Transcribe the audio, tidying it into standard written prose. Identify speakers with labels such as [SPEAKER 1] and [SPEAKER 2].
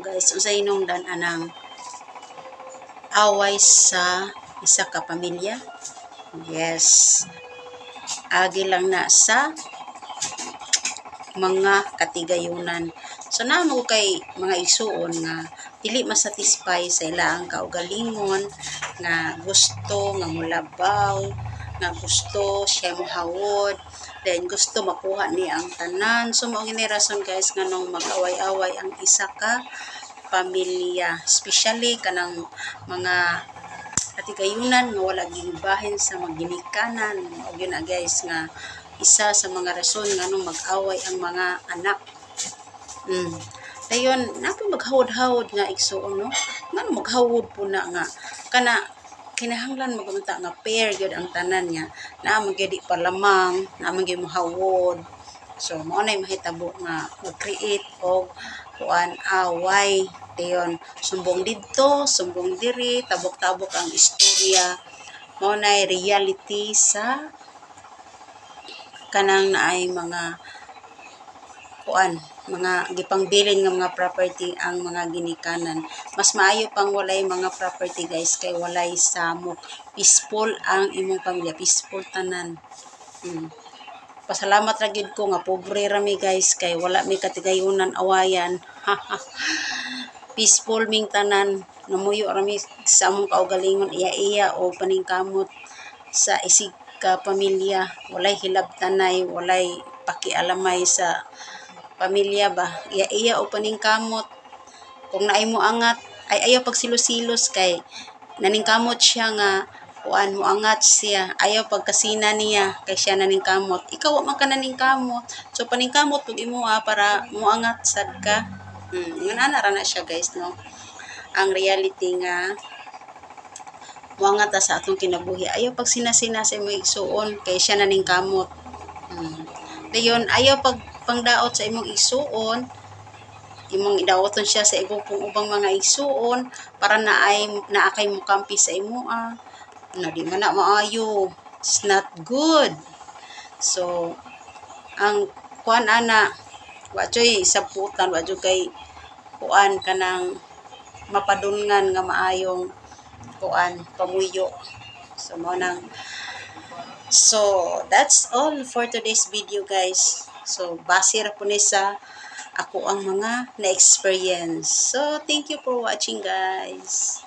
[SPEAKER 1] ko, guys, unsay hinungdan anang away sa isa ka pamilya? Yes. Agi lang na sa mga katigayunan. So naa mo kay mga igsuon nga dili masatisfy sa ilang kaugalingon, nga gusto nga molabaw, nga gusto siya mohawod, then gusto makuha niya ang tanan. So mao gini rason, guys, nganong mag-away-away ang isa ka pamilya, especially kanang mga katigayunan nga wala gibahin sa mga ginikanan. Mao gyud na, guys, nga isa sa mga rason nganong mag-away ang mga anak. Dayon naa maghawod-hawod nga igsuon, no? Ngano maghawod po na nga kana kinahanglan magunta nga pair gyud ang tanan nga naa man gyud di palamang, naa man gyud mohawod. So mao nay mahitabo nga mo-create og kuan, away. Dayon sumbong didto, sumbong diri, tabok-tabok ang istorya. Mao nay reality sa kanang naay mga kuan, mga gipangbilin nga mga property ang mga ginikanan. Mas maayo pang walay mga property, guys, kay walay samok. Peaceful ang imong pamilya, peaceful tanan. Pasalamat ra gyud ko nga pobre ra mi, guys, kay wala mi katigayunan awayan. Peaceful ming tanan. Namuyo ra mi sa among kaugalingon, iya-iya o paningkamot sa isig ka pamilya. Walay hilabtanay, walay pakialamay sa pamilya ba. Iya-iya o paningkamot. Kung naay mo angat, ay ayaw pagsilos-silos kay naningkamot siya nga kuan, mo angat siya. Ayaw pagkasina niya kay siya naningkamot. Ikaw wa man ka naningkamot. So paningkamot pug imo para mo angat sad ka. Ingon ana ra na siya, guys, no? Ang reality nga moangat ta sa atong kinabuhi. Ayaw pag sinasina sa imong igsuon kay siya naningkamot. Dayon ayaw pag pangdaot sa imong igsuon, imong idaoton siya sa ibang pong ubang mga igsuon para naay naa kay mokampi sa imoa. Na di man na maayo. It's not good. So ang kuan ana, wa joy saputan, wa jud kay kuan kanang mapadungan nga maayong kuan pamuyo. So mao nang, so that's all for today's video, guys. So base ra po ni sa ako ang mga na-experience. So thank you for watching, guys.